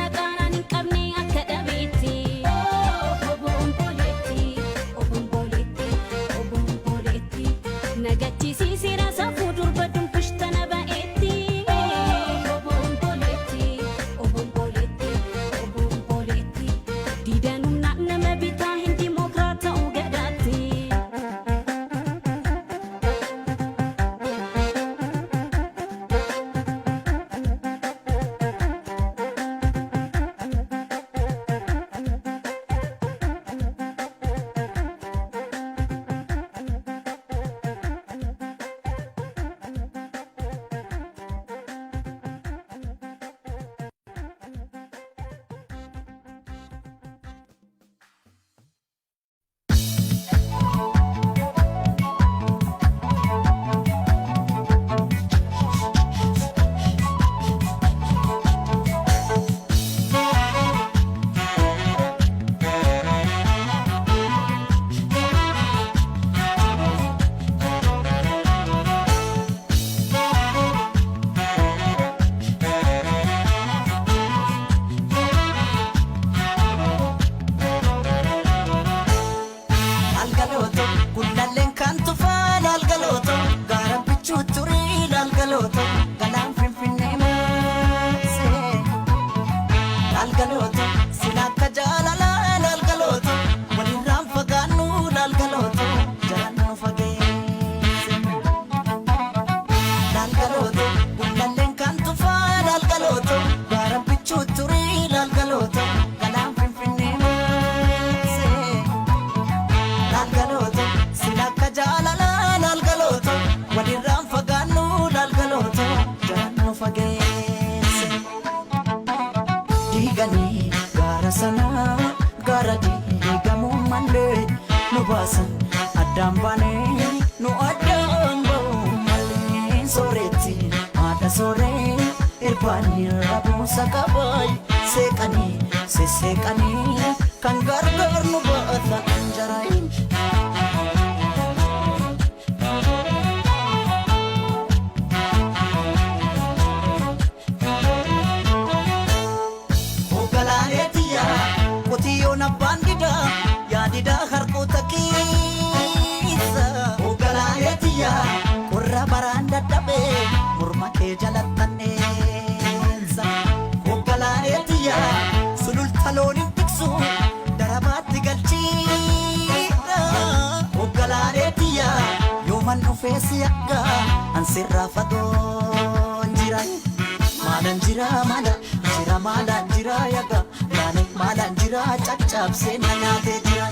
tana qaanaan hin qabne akka dhabeetti. Obomboleetti, obomboleetti, obomboleetti. Nagachisiiseera safuu durba dumbush tana ba'eetti. Obomboleetti, obomboleetti, obomboleetti. Diidaan humnaan nama bitaa hin dimookiraat ta'uu gadaatti. Laalgalooto gullalleen kan tufaa laalgalooto gaara bichuu turii laalgalooto galaan finfinnee maasee. Laalgalooto sila akka jaalalaa laalgalooto walirraan fagaannu laalgalooto jalaan nu fageesse. Laalgalooto gullalleen kan tufaa laalgalooto gaara bichuu turii laalgalooto galaan finfinnee maasee. Laalgalooto sila akka jaalalaa laalgalooto walirraan fagaannu laalgalooto jalaan nu fageesse. Diiganii gaara sanaa gaara diigamuu malee nu baasan addaan baanee nu addaan ba'uu malee sooretti haadha sooree irbaanii rabuusa qabaay seeqanii sesseeqanii kan gargaar nu baata anjaraayin. Hoogganaalee qotiyyoon abbaan didaa yaadidaa harkoota keessa. Hoogganaalee qorra baraan dadhabee morma kee jalattanneessa. Hoogganaalee sululta loon hin tiksu darabaatti galchiidha. Hoogganaalee yooman dhufee si akka ansirraa fagoon jira. Maalaan jira maala jira maalaan jira yaga laale maalaan jira caccabsee na nyaatee jira.